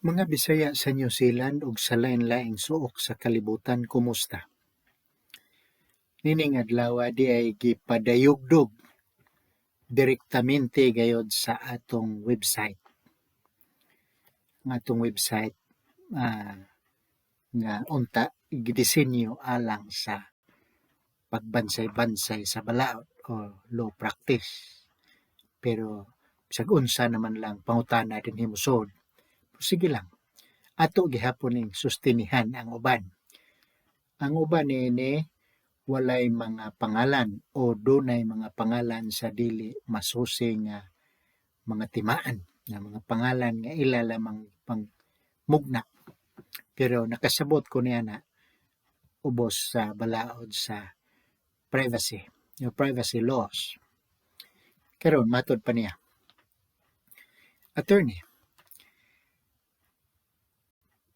Mga Bisaya sa New Zealand ug sa lain-laing suok sa kalibutan, kumusta? Nining adlaw diay gipadayugdog direktamente gayod sa atong website. Ang atong website nga unta gidisenyo alang sa pagbansay-bansay sa balaod o law practice. Pero bisag unsa naman lang pangutana dinhi mosud, sige lang. Ato gihapon ning sustinihan ang uban. Ang uban niini walay mga pangalan o dunay mga pangalan sa dili masusi nga mga timaan, nga mga pangalan nga ila lamang pangmugna. Pero nakasabot ko niya na ubos sa balaod sa privacy, yung privacy laws. Karon matod pa niya. Attorney,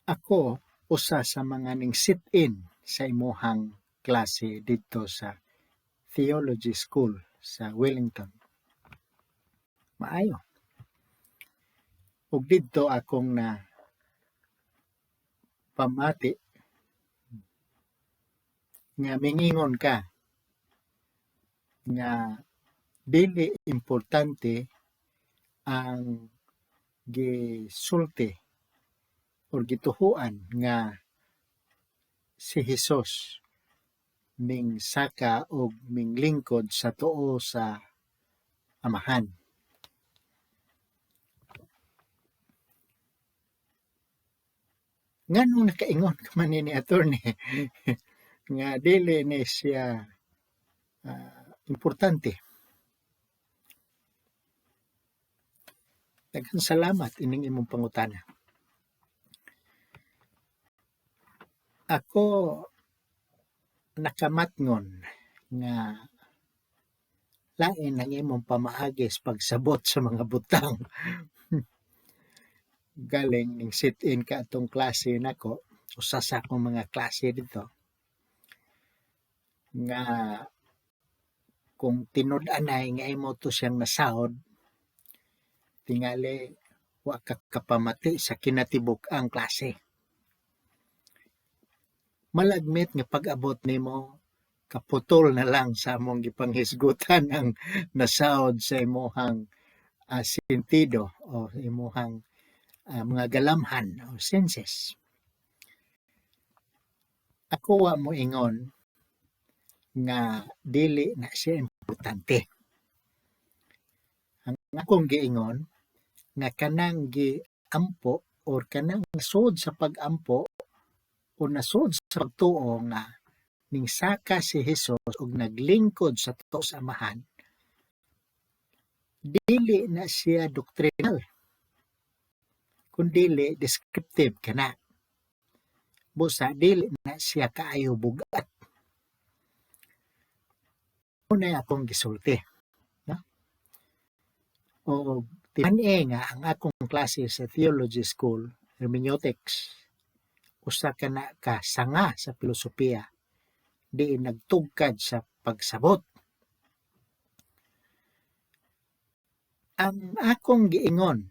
ako usa sa mga ning sit-in sa imuhang klase didto sa Theology School sa Wellington. Maayo. Ug didto akong na pamati nga mingingon ka nga dili importante ang gisulti or gituhuan nga si Hesus mingsaka og minglingkod sa tuo sa Amahan. Nganong nakaingon ka man ni attorney nga dili ni siya importante? Daghang salamat ining imong pangutana. Ako nakamatngon nga lain ang imong pamaagi sa pagsabot sa mga butang. Galing ning sit-in ka atong klase nako, usa sa akong mga klase dito, nga kung tinud-anay nga imo to siyang nasahod, tingali wa ka kapamati sa kinatibuk-ang klase. Malagmit nga pag-abot nimo kaputol na lang sa among gipanghisgutan ang nasahod sa imuhang sentido o imuhang mga galamhan o senses. Ako wa mo ingon nga dili na siya importante. Ang akong giingon nga kanang giampo or kanang nasud sa pag-ampo o nasud sa pagtuo nga ningsaka si Hesus og naglingkod sa tuo sa Amahan, dili na siya doctrinal, kundili descriptive kana. Busa dili na siya kaayo bugat. Una akong gisulti, no? O timan-i nga ang akong klase sa theology school, hermeneutics, usa ka na ka sanga sa filosofiya, diin nagtugkad sa pagsabot. Ang akong giingon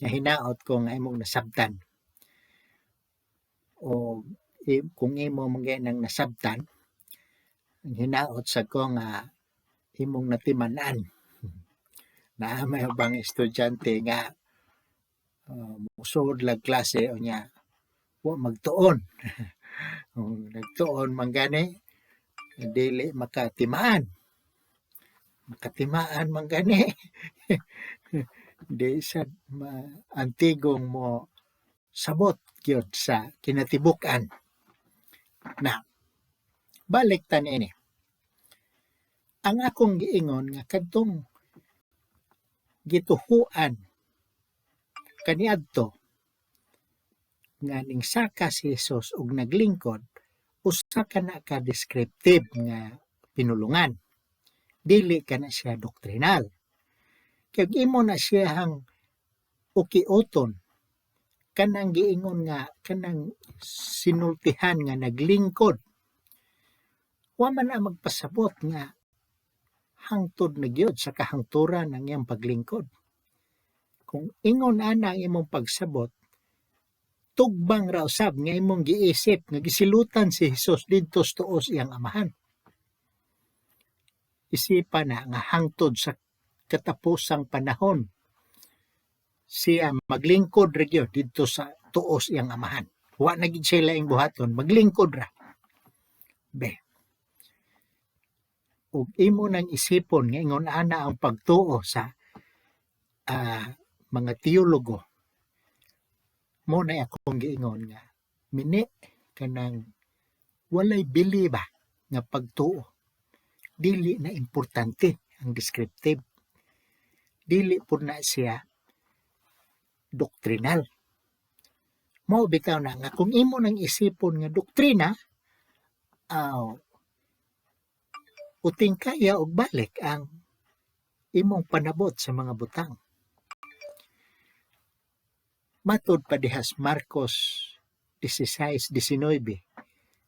nga hinaot ko nga imong nasabtan o kung imo man nang nasabtan, ang hinaot sa ko nga imong natiman-an. Naa may ubang estudyante nga musuod lag klase o nya wa magtuon. Kung nagtuon man gani, dili makatimaan. Makatimaan man gani, di sad antigong mo sabot gyud sa kinatibuk-an. Na balik ta niini. Ang akong giingon nga kadtong gituhuan kaniadto nga ningsaka si Hesus og naglingkod, usa ka na ka descriptive nga pinulungan. Dili ka na siya doktrinal. Kay imo na siyang ukiuton kanang giingon nga kanang sinultihan nga naglingkod, wa man na magpasabot nga hangtod na gyud sa kahangturan ang iyang paglingkod. Kung ingon ana ang imong pagsabot, Tugmang ra usab nga imong giisip nga gisilutan si Hesus didto sa tuos iyang Amahan. Isipa na nga hangtod sa katapusang panahon siya maglingkod ra gyud didto sa tuos iyang Amahan. Wa na gid siya laing buhaton, maglingkod ra. Be. Ug imo nang isipon nga ingon ana ang pagtuo sa mga teologo, mo na akong giingon nga mini kanang walay bili ba nga pagtuo. Dili na importante ang descriptive, dili pud na siya doktrinal. Mao bitaw na nga kung imo nang isipon nga doktrina, aw, uting kaya og balik ang imong panabot sa mga butang. Matod pa dihas Marcos 16:19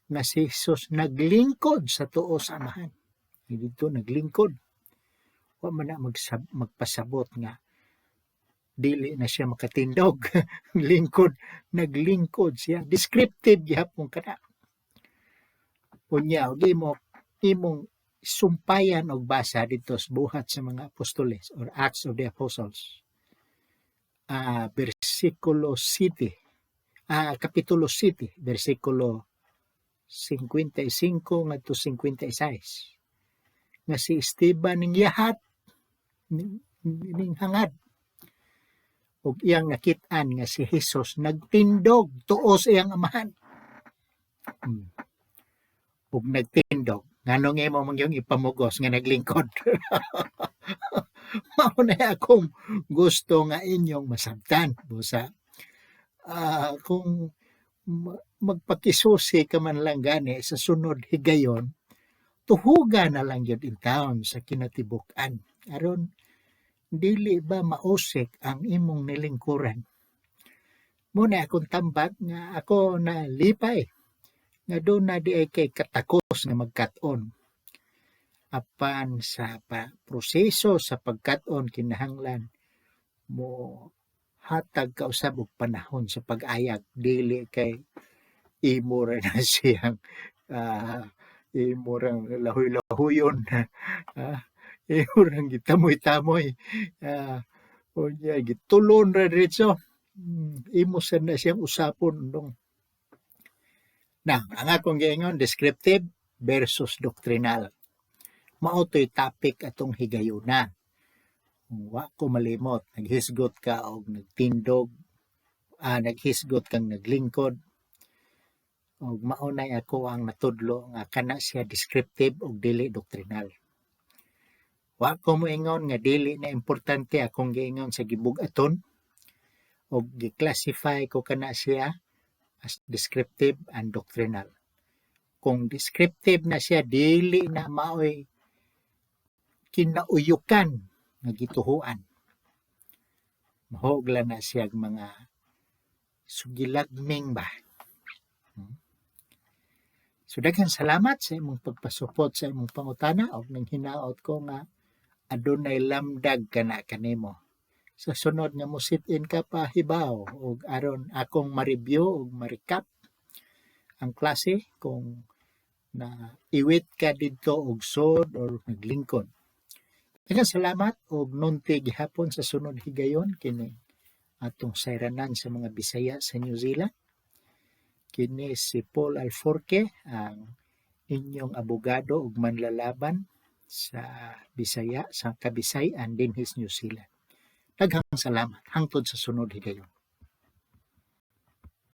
nga si Jesus naglingkod sa tuo sa Amahan. Didto naglingkod. Wa man na magpasabot nga dili na siya makatindog. Lingkod, naglingkod siya. Descriptive gihapon kana. Unya og imong sumpayan og basa didto sa Buhat sa mga Apostoles or Acts of the Apostles. Versikulo 7, kapitulo 7, versikulo 55 ngadto 56 nga si Esteban ning yahat ning hangad ug iyang nakit-an nga si Jesus nagtindog tuos iyang Amahan. Ug nagtindog, nganong imo man yung ipamugos nga naglingkod? Mao na akong gusto nga inyong masabtan. Busa kung magpakisusi ka man lang gani sa sunod higayon, tuhuga na lang gyud in town sa kinatibuk-an aron dili ba mausik ang imong nilingkuran. Mo na akong tambag nga ako na lipay nga doon na di ay kay katakos nga magkat-on. Apan sa proseso sa pagkat-on, kinahanglan mo hatag ka usab og panahon sa pag-ayag, dili kay imo ra na siyang imo rang lahoy-lahoyon, imo rang gitamoy-tamoy, unya gitulon ra diretso. Imo sad na siyang usapon dong. Na, ang akong giingon, descriptive versus doctrinal. Mao to'y topic atong higayuna. Kung wa ko malimot, naghisgot ka og nagtindog, naghisgot kang naglingkod, og mao nay ako ang natudlo nga kana siya descriptive og dili doctrinal. Wa ko moingon nga dili na importante akong giingon sa gibug-aton og gi-classify ko kana siya as descriptive and doctrinal. Kung descriptive na siya, dili na maoy kinauyukan nga gituhuan. Mahog lang na siya mga sugilagming ba. So daghang salamat sa imong pagpasupot sa imong pangutana og nang hinaot ko nga adunay lamdag kana kanimo. Sa sunod nga mo sit in ka pa hibaw og aron akong ma-review og ma-recap ang klase kung na iwit ka didto og sod or naglingkod. Daghang salamat og nunti gihapon sa sunod higayon kini atong sayranan sa mga Bisaya sa New Zealand. Kini si Paul Alforque, ang inyong abogado ug manlalaban sa Bisaya sa Kabisay-an dinhi sa New Zealand. Daghang salamat hangtod sa sunod higayon.